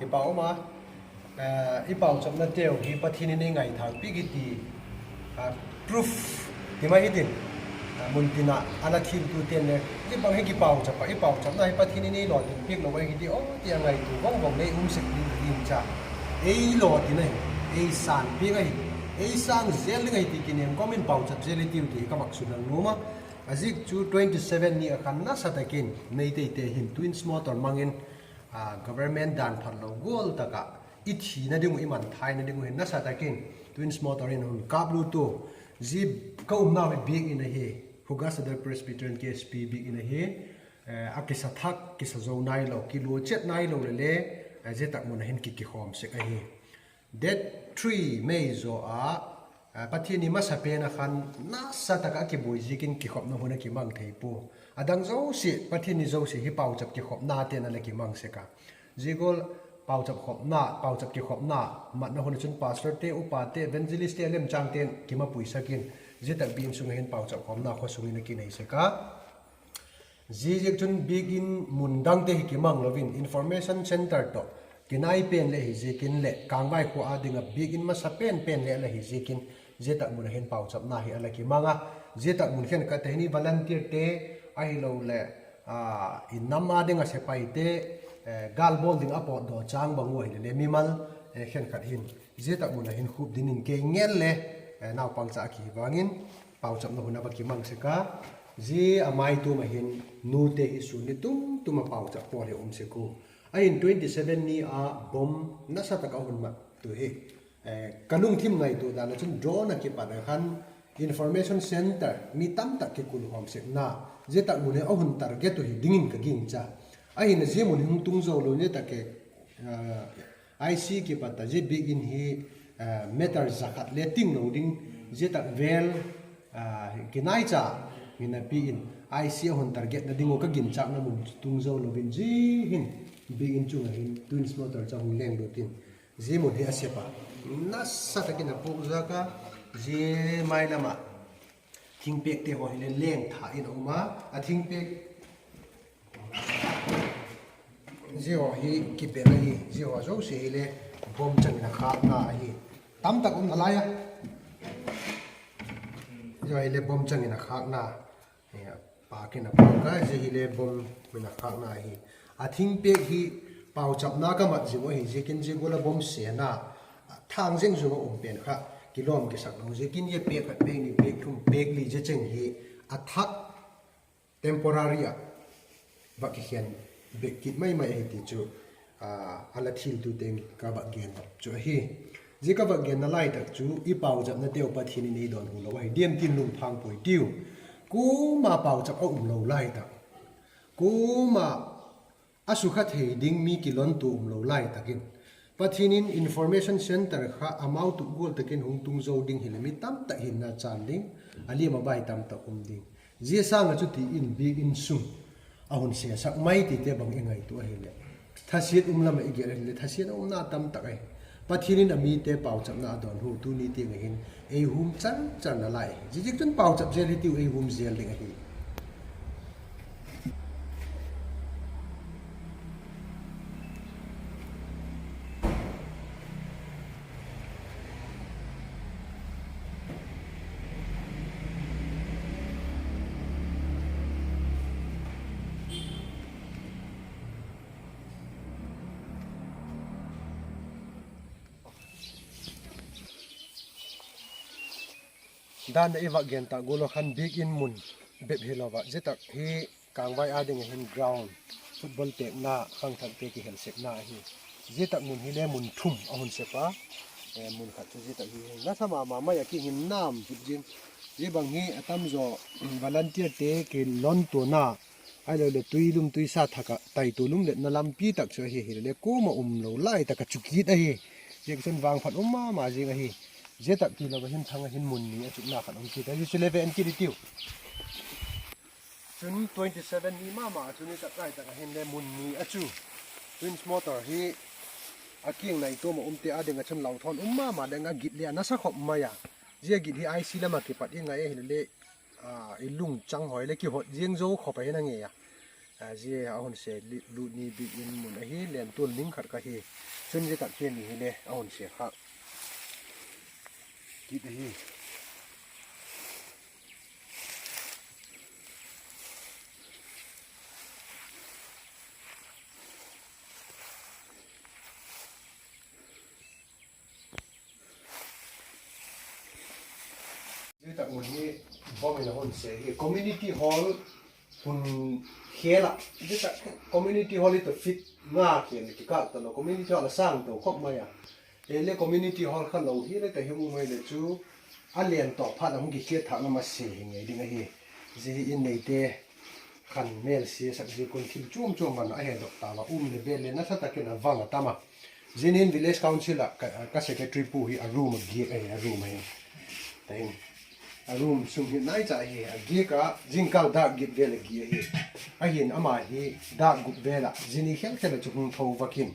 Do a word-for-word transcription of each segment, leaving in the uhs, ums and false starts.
Kipah um a, eh, i pauchapna teu hi Pathen in ei ngaithang pi kiti, ah, proof ti mai hitin, ah, mun tina ana thil tu ten le, i bang hi kipauchap a, i pauchapna hi Pathen in ei lo tin piak lo ai kiti, oh, ti a ngaitu vang vang nei um sek ding ka gingcha. Ei lo tin ahi, ei san piak ahi, ei sang zel ding ahi ti kinem komin pauchap zel i tiu ti ka mak sun lang numa. A zik chu twenty seven ni a khan nasa takin Meitei te hin Twins Motor mangin, ah, government dan phat lo gual taka i thina ding u, i man thaina ding u hin nasa takin Twins Motor in hun kap lu tu. Zi ka umna hi biak in ahi, Huga Sadar Presbyterian K S P biak in ahi, eh, a kisa thak, kisa zo nai lo, kilu chet nai lo le le, eh, zi tak mun a hin ki kikhom sek ahi. Date three May zo a, ah, Pathen ni masa pen a khan nasa taka kibui zikin kikhopna hun a kimang thei pu. Adang zo si, Pathen ni zo si hi pauchap kikhopna te na le kimang sek a. Zigol pauchap khopna, pauchap kikhopna, matna hun chun pastor te, upa te, evangelist te, lemchang te kima pui sakin, zi tak bin sung hin pauchap khopna kho sungin a kinei sek a. Zi zik chun biak in mun dang te hi kimang lovin, information center to kinai pen le hi zikin le, Kangvai khua a dinga biak in masa pen pen le le hi zikin, zi tak mun a hin pauchapna hi a la kimang a, zi tak mun khen ka te hi ni volunteer te, ahi lo le, ah, i nam a dinga sepai te, eh, gal bol ding a pot do chang bang u ahi le, le mimal, eh, khen khat hin, zi tak mun a hin khup ding in kei ngel le, eh, naupang cha a ki vangin, pauchapna hun a va kimang sek a, zi a mai tu ma hin, nu te hi sun ni tum tum a pauchap pol hi um sek u. A hin twenty seven ni a bomb nasa taka hun mat tu hi. Eh, ka lungthim ngaitu dan a chun drone a kipat a khan information center mi tam tak kikul hom sek na. Zi tak mun hi a hun target u hi dingin ka gingcha. A hin zi mun hi hung tung zo lo ni tak ke, eh, I C kipat a zi biak in hi, ah, meter za khat le ting lo ding, zi tak vel, ah, kinai cha, mina pi in, I C a hun target na ding u ka ginchakna mun tung zo lovin zi hin, biak in chunga hin, Twins Motor cha hung leng lut in, zi mun hi a sepa. Nasa takin a puk zaka, zi mai lama, thingpek te ho hi le leng tha in a um a, a thingpek, zi ho hi kibel ahi, zi ho zo se hi le bom chang in a khak na ahi. Tam tak um na lai a. Zi ho hi le bom chang in a khak na. Nia, pa kin a pa ka, zi hi le bom min a khak na ahi. A thingpek hi pauchapna ka mat zi mo hi, zi kin zi gula bom se na. Thang zeng zung a um pen kha, kilom kisak lo, zi kin ye pek khat pek ni pek thum pek li zi cheng hi, a thak temporary a, va kikhen bek kit mai mai ahi ti chu, ah, a la thil tu teng ka va gen chu ahi. Zi ka va gen na lai tak chu, i pauchapna teu Pathen in ei don hu lo ahi, diam tin lung phang poi tiu. Kuma pauchap a um lo lai tak. Kuma a sukha thei ding mi kilon tu um lo lai takin. Pathen in information center kha amau tu gol takin hung tung zo ding hi le mi tam tak hin na chan ding. A li ma bai tam tak um ding. Zi sang a chu ti in biak in sung. A hun se sak mai ti te bang i ngaitu ahi le. Thasiat um lama i gel ahi le, thasiat a um na tam tak ahi. Pathen in a mi te pauchapna a don hu tu ni ti nga hin, ei hum chan chan na lai. Zi zik chun pauchap zel hi tiu ei hum zel ding ahi. Dan a i va gen ta golo khan biak in mun bep hi lo va. Zi tak hi Kangvai a ding a hin ground, football tekna, khangthak te kihel sekna ahi. Zi tak mun hi le mun thum a hun sepa, eh, mun khat chu zi tak hi hin. Nasa ma ma mai a ki hin nam kit jin. Zi bang hi a tam zo, volunteer te kilon tu na. Ai lo le tui lum tui sa thak a, tai tu lum le na lampi tak chu ahi hi le kuma um lo lai tak a chu kit ahi. Zi chun vang phat um ma ma zing ahi. Zi tak ti lo va hin thang a hin mun ni a chu na khat um kit ahi. Zi chu le ve an kit i tiu. Chun twenty seven ni mama a chun ni tak lai tak a hin le mun ni a chu. Twins Motor hi a king nai tu ma um te a ding a chun lau thon um mama ding a git le a nasa khop mai a. Zia git hi I C lama kipat i ngai a hi le, ah, i lung chang hoi le kihot ziang zo khop a hin a nge a. Ajeh a hon se lut ni bih in mun ahi, len tol ning khat ka hi. Chun jeh tak ken ni hi le a hon se kha. Kit ahi. Jeh tak mun hi bomb in a hon se hi community hall hun khel a. Jeh tak community hall hi to feet nga khel kikah ta lo community hall a sang to khop mai a. Ele community hall kha lo hi le ta hi mu mai le chu a len to phat a hung kikhet thah na ma se hi ngai ding ahi. Jeh hi in neite khan mel si sak ji kun thil chom chom man a he dok ta va um le bel le na sa ta ken a vang a tama. Jinin village council a ka, ka secretary pu hi a room a giak ahi, a room ahi. Tahin a room sung hi nai cha hi a giak a jingkal dak giat vel a giak ahi. Ahin ama hi dak gup vel a jini khel khel a chu hung tho vakin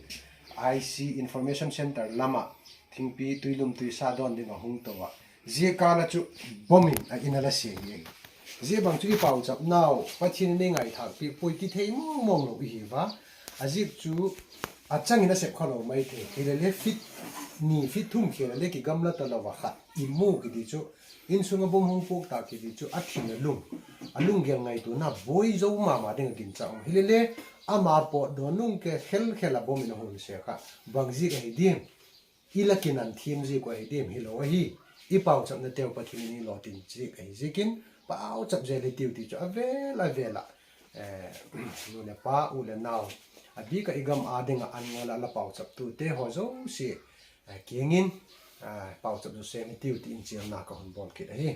I C Information Center lama thingpi tuilum tuisa don ding a hung to a. Jia kala chu bomb in a in a la se hi. Jia bang chu i pauchap nau, Pathen in ei ngaithak pi poi ti thei mong mong lo i hi va. A jik chu a chang in a sep kha lo mai thei. Hi le le feet ni feet thum khel le ki gamla ta lo va khat. I mu ki di chu. Insung a bomb hung pok ta ki di chu. A thin a lung. A lung gel ngaito na boi zo mama ding a gin cha um. Hi le le ama pot do nung ke khel khel a bomb in a hung se kha. Bang jik a hi ding. I la kinan thim ji ko hi dim hi lo ahi. I pauchap na teu Pathen in lo tin ji ka hi jikin pauchap je le tiu ti chu a vel a vel a. Eh, nu le pa u le nau. A bik a i gam a ding a an nga la la pauchap tu te ho zo si. Eh, kiengin, eh, pauchap zo se mi tiu ti in chial na ka hon bol kit ahi.